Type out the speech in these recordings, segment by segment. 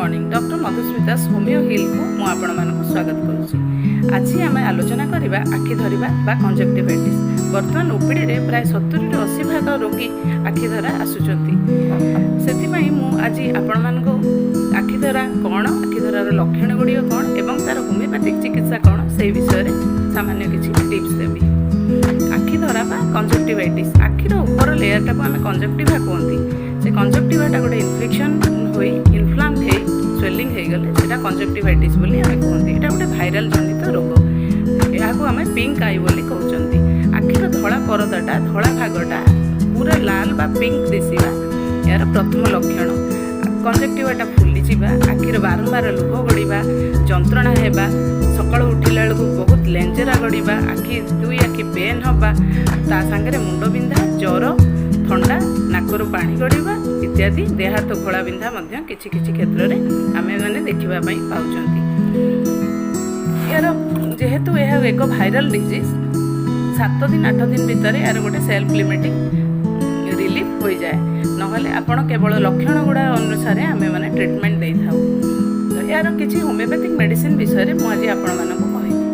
Morning. Doctor Madhusmita homeo ହିଲ୍କୁ ମୁଁ ଆପଣମାନଙ୍କୁ ସ୍ୱାଗତ କରୁଛି। ଆଜି ଆମେ ଆଲୋଚନା କରିବା ଆଖି ଧରିବା ବା କଞ୍ଜକ୍ଟିଭାଇଟିସ୍। ବର୍ତ୍ତମାନ ଓପିଡ଼ିରେ ପ୍ରାୟ 70ରୁ 80 ଭାଗ ରୋଗୀ ଆଖି ଧରା ଆସୁଛନ୍ତି। ସେଥିପାଇଁ ମୁଁ ଆଜି ଆପଣମାନଙ୍କୁ ଆଖି ଧରା କ'ଣ, ଆଖି ଧରାର ଲକ୍ଷଣ ଗୁଡ଼ିକ କ'ଣ ଏବଂ ତା'ର ହୋମିଓପାଥିକ୍ ଚିକିତ୍ସା କ'ଣ, ସେଇ ବିଷୟରେ ସାମାନ୍ୟ କିଛି ଟିପ୍ସ ଦେବି। ଆଖି ଧରା ବା କଞ୍ଜକ୍ଟିଭାଇଟିସ୍, ଆଖିର ଉପର ଲେୟାରଟାକୁ ଆମେ କଞ୍ଜକ୍ଟିଭା କୁହନ୍ତି। ସେ କଞ୍ଜକ୍ଟିଭାଟା ଗୋଟେ ଇନଫେକ୍ସନ୍ ହୋଇ, ଇନଫ୍ଲାମ୍ ହେଇ, ସ୍ୱେଲିଂ ହେଇଗଲେ ସେଇଟା କଞ୍ଜକ୍ଟିଭାଇଟିସ୍ ବୋଲି ଆମେ କୁହନ୍ତି। ଏଇଟା ଗୋଟେ ଭାଇରାଲ ଜନିତ ରୋଗ। ଏହାକୁ ଆମେ ପିଙ୍କ I ବୋଲି କହୁଛନ୍ତି। ଆଖିର ଧଳା ପରଦାଟା, ଧଳା ଭାଗଟା ପୁରା ଲାଲ ବା ପିଙ୍କ ଦିଶିବା ଏହାର ପ୍ରଥମ ଲକ୍ଷଣ। କଞ୍ଜକ୍ଟିଭାଟା ଫୁଲିଯିବା, ଆଖିର ବାରମ୍ବାର ଲୁହ ଗଡ଼ିବା, ଯନ୍ତ୍ରଣା ହେବା, ସକାଳୁ ଉଠିଲା ବେଳକୁ ବହୁତ ଲେଞ୍ଜେରା ଗଡ଼ିବା, ଆଖି ଦୁଇ ଆଖି ପେନ୍ ହେବା, ତା ସାଙ୍ଗରେ ମୁଣ୍ଡ ବିନ୍ଧା, ଜ୍ୱର, ଥଣ୍ଡା, ନାକରୁ ପାଣି ଗଡ଼ିବା ଇତ୍ୟାଦି। ଦେହ ହାତ ଘୋଳା ବିନ୍ଧା ମଧ୍ୟ କିଛି କିଛି କ୍ଷେତ୍ରରେ ଆମେମାନେ ଦେଖିବା ପାଇଁ ପାଉଛନ୍ତି। ଏହାର ଯେହେତୁ ଏହା ଏକ ଭାଇରାଲ ଡିଜିଜ୍, 7 ଦିନ 8 ଦିନ ଭିତରେ ଏହାର ଗୋଟେ ସେଲ୍ଫ ଲିମିଟିଂ ରିଲିଫ୍ ହୋଇଯାଏ। ନହେଲେ ଆପଣ କେବଳ ଲକ୍ଷଣ ଗୁଡ଼ା ଅନୁସାରେ ଆମେମାନେ ଟ୍ରିଟମେଣ୍ଟ ଦେଇଥାଉ। ତ ଏହାର କିଛି ହୋମିଓପାଥିକ୍ ମେଡ଼ିସିନ ବିଷୟରେ ମୁଁ ଆଜି ଆପଣମାନଙ୍କୁ କହିବି।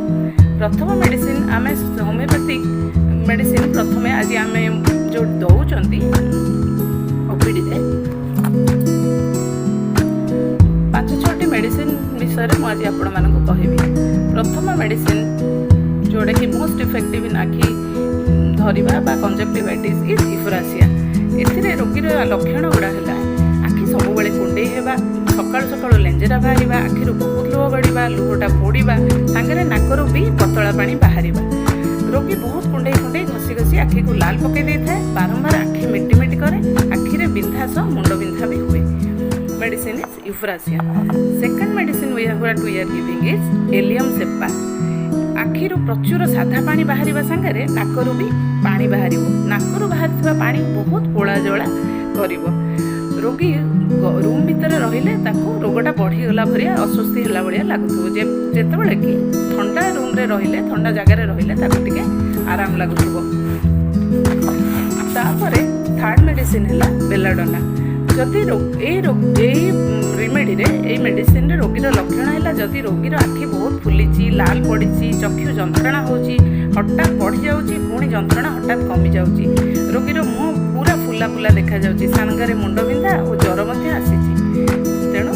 ପ୍ରଥମ ମେଡ଼ିସିନ ଆମେ ହୋମିଓପାଥିକ୍ ମେଡ଼ିସିନ ପ୍ରଥମେ ଆଜି ଆମେ ଯେଉଁ ଦେଉଛନ୍ତି ଓପିଡ଼ିରେ, ପାଞ୍ଚ ଛଅଟି ମେଡ଼ିସିନ ବିଷୟରେ ମୁଁ ଆଜି ଆପଣମାନଙ୍କୁ କହିବି। ପ୍ରଥମ ମେଡ଼ିସିନ ଯେଉଁଟାକି ମୋଷ୍ଟ ଇଫେକ୍ଟିଭ୍ ଇନ୍ ଆଖି ଧରିବା ବା କଞ୍ଜକ୍ଟିଭାଇଟିସ୍ is ଇଫ୍ରାସିଆ। ଏଥିରେ ରୋଗୀର ଲକ୍ଷଣ ଗୁଡ଼ା ହେଲା ଆଖି ସବୁବେଳେ କୁଣ୍ଡେଇ ହେବା, ସକାଳୁ ସକାଳୁ ଲେଞ୍ଜେରା ବାହାରିବା, ଆଖିରୁ ବହୁତ ଲୁହ ଗଡ଼ିବା, ଲୁହଟା ପୋଡ଼ିବା, ସାଙ୍ଗରେ ନାକରୁ ବି ପତଳା ପାଣି ବାହାରିବା। ରୋଗୀ ବହୁତ କୁଣ୍ଡେଇ କୁଣ୍ଡେଇ, ଘଷି ଘଷି ଆଖିକୁ ଲାଲ ପକାଇ ଦେଇଥାଏ। ବାରମ୍ବାର ଆଖି ମିଟି ମିଟି କରେ। ଆଖିରେ ବିନ୍ଧା ସହ ମୁଣ୍ଡ ବିନ୍ଧା ବି ହୁଏ। Medicine is Euphrasia. Second medicine we are what we are giving is Allium cepa. ଆଖିରୁ ପ୍ରଚୁର ସାଧା ପାଣି ବାହାରିବା ସାଙ୍ଗରେ ନାକରୁ ବି ପାଣି ବାହାରିବ। ନାକରୁ ବାହାରିଥିବା ପାଣି ବହୁତ ପୋଳା ଜଳା କରିବ। ରୋଗୀ ରୁମ୍ ଭିତରେ ରହିଲେ ତାକୁ ରୋଗଟା ବଢ଼ିଗଲା ଭଳିଆ, ଅସ୍ୱସ୍ତି ହେଲା ଭଳିଆ ଲାଗୁଥିବ, ଯେ ଯେତେବେଳେ କି ଥଣ୍ଡା ରୁମ୍ରେ ରହିଲେ, ଥଣ୍ଡା ଜାଗାରେ ରହିଲେ ତାକୁ ଟିକେ ଆରାମ ଲାଗୁଥିବ। ତାପରେ ଥାର୍ଡ଼ ମେଡ଼ିସିନ ହେଲା ବେଲାଡୋନା। ଯଦି ଏଇ ରିମେଡ଼ିରେ, ଏଇ ମେଡ଼ିସିନରେ ରୋଗୀର ଲକ୍ଷଣ ହେଲା, ଯଦି ରୋଗୀର ଆଖି ବହୁତ ଫୁଲିଛି, ଲାଲ ପଡ଼ିଛି, ଚକ୍ଷୁ ଯନ୍ତ୍ରଣା ହେଉଛି, ହଠାତ୍ ବଢ଼ିଯାଉଛି, ପୁଣି ଯନ୍ତ୍ରଣା ହଠାତ୍ କମିଯାଉଛି, ରୋଗୀର ମୁହଁ ପୁରା ଫୁଲା ଫୁଲା ଦେଖାଯାଉଛି, ସାଙ୍ଗରେ ମୁଣ୍ଡବିନ୍ଧା ଓ ଜ୍ୱର ମଧ୍ୟ ଆସିଛି, ତେଣୁ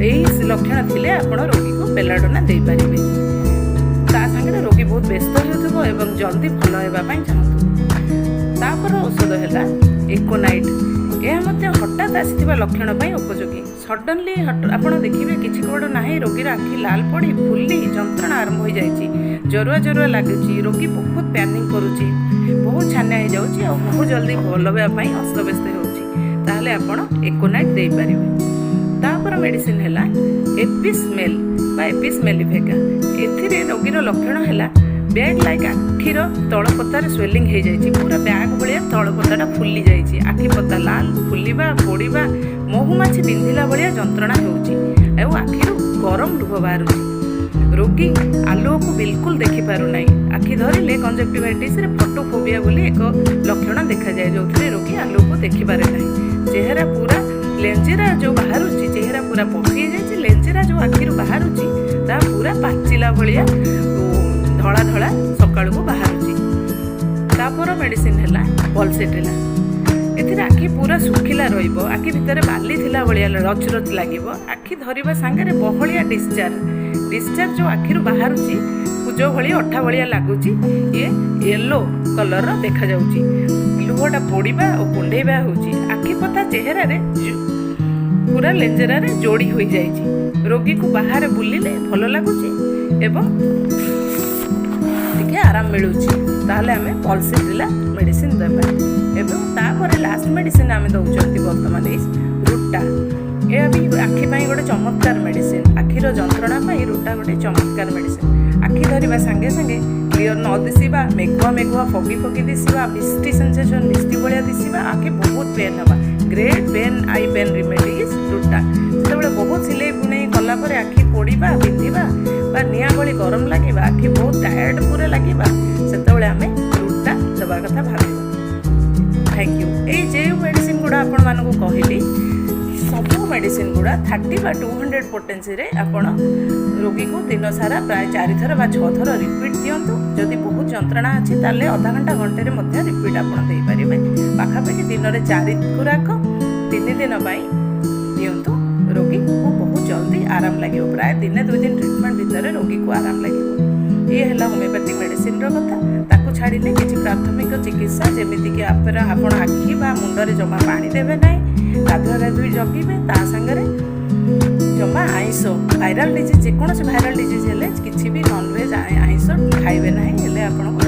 ଏଇ ଲକ୍ଷଣ ଥିଲେ ଆପଣ ରୋଗୀକୁ ବେଲାଡୋନା ଦେଇପାରିବେ। ତା ସାଙ୍ଗରେ ରୋଗୀ ବହୁତ ବ୍ୟସ୍ତ ହେଉଥିବ ଏବଂ ଜଲ୍ଦି ଭଲ ହେବା ପାଇଁ ଚାହୁଁଥିବ। ତାପର ଔଷଧ ହେଲା ଏକୋନାଇଟ୍। ଏହା ମଧ୍ୟ ହଠାତ୍ ଆସିଥିବା ଲକ୍ଷଣ ପାଇଁ ଉପଯୋଗୀ। ସଡନଲି ଆପଣ ଦେଖିବେ କିଛି କୁଆଡ଼ୁ ନାହିଁ, ରୋଗୀର ଆଖି ଲାଲ ପଡ଼ି ଫୁଲି ଯନ୍ତ୍ରଣା ଆରମ୍ଭ ହୋଇଯାଇଛି, ଜରୁଆ ଜରୁଆ ଲାଗୁଛି, ରୋଗୀ ବହୁତ ପ୍ୟାନିକ୍ କରୁଛି, ବହୁତ ଛାନିଆ ହେଇଯାଉଛି ଆଉ ବହୁତ ଜଲ୍ଦି ଭଲ ହେବା ପାଇଁ ଅସ୍ତବ୍ୟସ୍ତ ହେଉଛି, ତାହେଲେ ଆପଣ ଏକୋନାଇଟ୍ ଦେଇପାରିବେ। ତାପର ମେଡ଼ିସିନ ହେଲା ଏପିସ୍ ମେଲ୍ ବା ଏପିସ୍ ମେଲିଫିକା। ଏଥିରେ ରୋଗୀର ଲକ୍ଷଣ ହେଲା ବ୍ୟାଗ୍ ଲାଇକ୍ ଆଖିର ତଳପତାରେ ସ୍ୱେଲିଂ ହେଇଯାଇଛି, ପୁରା ବ୍ୟାଗ୍ ଭଳିଆ ତଳପତାଟା ଫୁଲି ଯାଇଛି, ଆଖି ପତା ଲାଲ, ଫୁଲିବା, ପୋଡ଼ିବା, ମହୁମାଛି ବିନ୍ଧିଲା ଭଳିଆ ଯନ୍ତ୍ରଣା ହେଉଛି ଆଉ ଆଖିରୁ ଗରମ ଲୁହ ବାହାରୁଛି। ରୋଗୀ ଆଲୁଅକୁ ବିଲକୁଲ ଦେଖିପାରୁନାହିଁ। ଆଖି ଧରିଲେ କଞ୍ଜକ୍ଟିଭାଇଟିସ୍ରେ ଫଟୋଫୋବିଆ ବୋଲି ଏକ ଲକ୍ଷଣ ଦେଖାଯାଏ, ଯେଉଁଥିରେ ରୋଗୀ ଆଲୁଅକୁ ଦେଖିପାରେ ନାହିଁ। ଚେହେରା ପୁରା ଲେଞ୍ଜେରା ଯେଉଁ ବାହାରୁଛି, ଚେହେରା ପୁରା ପଫି ହେଇଯାଇଛି। ଲେଞ୍ଜେରା ଯେଉଁ ଆଖିରୁ ବାହାରୁଛି, ତାହା ପୁରା ପାଚିଲା ଭଳିଆ ଓ ଧଳା ଧଳା ସକାଳକୁ ବାହାରୁଛି। ତାପର ମେଡ଼ିସିନ ହେଲା ପଲସେଟିଲା। ଏଥିରେ ଆଖି ପୁରା ଶୁଖିଲା ରହିବ, ଆଖି ଭିତରେ ବାଲି ଥିଲା ଭଳିଆ ରଚ ରଚ ଲାଗିବ। ଆଖି ଧରିବା ସାଙ୍ଗରେ ବହଳିଆ ଡିସଚାର୍ଜ, ଡିସଚାର୍ଜ ଯେଉଁ ଆଖିରୁ ବାହାରୁଛି ପୁଜ ଭଳି, ଅଠା ଭଳିଆ ଲାଗୁଛି, ଇଏ ୟେଲୋ କଲର୍ର ଦେଖାଯାଉଛି। ଲୁହଟା ପୋଡ଼ିବା ଓ କୁଣ୍ଡେଇବା ହେଉଛି। ଆଖି ପତା ଚେହେରାରେ ପୁରା ଲେଞ୍ଜେରାରେ ଯୋଡ଼ି ହୋଇଯାଇଛି। ରୋଗୀକୁ ବାହାରେ ବୁଲିଲେ ଭଲ ଲାଗୁଛି ଏବଂ ଟିକେ ଆରାମ ମିଳୁଛି, ତାହେଲେ ଆମେ ପଲସେଟିଲା ମେଡ଼ିସିନ ଦେବା। ଏବଂ ତାପରେ ଲାଷ୍ଟ ମେଡ଼ିସିନ ଆମେ ଦେଉଛନ୍ତି ବର୍ତ୍ତମାନ ଏଇ ରୁଟା। ଏହା ବି ଆଖି ପାଇଁ ଗୋଟେ ଚମତ୍କାର ମେଡ଼ିସିନ। ଆଖିର ଯନ୍ତ୍ରଣା ପାଇଁ ରୁଟା ଗୋଟେ ଚମତ୍କାର ମେଡ଼ିସିନ। ଆଖି ଧରିବା ସାଙ୍ଗେ ସାଙ୍ଗେ କ୍ଲିଅର ନ ଦିଶିବା, ମେଘୁଆ ମେଘୁଆ, ଫଗି ଫଗି ଦିଶିବା, ମିଷ୍ଟି ସେନ୍ସେସନ୍, ମିଷ୍ଟି ଭଳିଆ ଦିଶିବା, ଆଖି ବହୁତ ପେନ୍ ହେବା। Great pain, eye pain remedy is Ruta. ସେତେବେଳେ ବହୁତ ସିଲେଇ ବୁଣେଇ କଲା ପରେ ଆଖି ପୋଡ଼ିବା, ବିନ୍ଧିବା ବା ନିଆଁ ଭଳି ଗରମ ଲାଗିବା, ଆଖି ବହୁତ ଟାୟାର୍ଡ଼ ପୁରା ଲାଗିବା, ସେତେବେଳେ ଆମେ ରୁଟା ଦେବା କଥା ଭାବିବା। Thank you. ଏଇ ଯେଉଁ ମେଡ଼ିସିନ ଗୁଡ଼ା ଆପଣମାନଙ୍କୁ କହିଲି, ସବୁ ମେଡ଼ିସିନ ଗୁଡ଼ା 30 ବା 200 ପୋଟେନ୍ସିରେ ଆପଣ ରୋଗୀକୁ ଦିନ ସାରା ପ୍ରାୟ ଚାରିଥର ବା ଛଅଥର ରିପିଟ୍ ଦିଅନ୍ତୁ। ଯଦି ବହୁତ ଯନ୍ତ୍ରଣା ଅଛି, ତାହେଲେ ଅଧା ଘଣ୍ଟା ଘଣ୍ଟେରେ ମଧ୍ୟ ରିପିଟ୍ ଆପଣ ଦେଇପାରିବେ। ପାଖାପାଖି ଦିନରେ ଚାରି ଖୁରାକ 3 ଦିନ ପାଇଁ ଦିଅନ୍ତୁ। ରୋଗୀକୁ ବହୁତ ଜଲ୍ଦି ଆରାମ ଲାଗିବ। ପ୍ରାୟ ଦିନେ 2 ଦିନ ଟ୍ରିଟମେଣ୍ଟ ଭିତରେ ରୋଗୀକୁ ଆରାମ ଲାଗିବ। ଇଏ ହେଲା ହୋମିଓପାଥିକ୍ ମେଡ଼ିସିନର କଥା। ତାକୁ ଛାଡ଼ିଲେ କିଛି ପ୍ରାଥମିକ ଚିକିତ୍ସା, ଯେମିତିକି ଆପଣ ଆଖି ବା ମୁଣ୍ଡରେ ଜମା ପାଣି ଦେବେ ନାହିଁ, ଗାଧୁଆ ଗାଧୁଇ ଜଗିବେ। ତା ସାଙ୍ଗରେ ଜମା ଆଇଁଷ, ଭାଇରାଲ ଡିଜିଜ୍, ଯେକୌଣସି ଭାଇରାଲ ଡିଜିଜ୍ ହେଲେ କିଛି ବି ନନଭେଜ୍, ଆଇଁଷ ଖାଇବେ ନାହିଁ। ହେଲେ ଆପଣଙ୍କ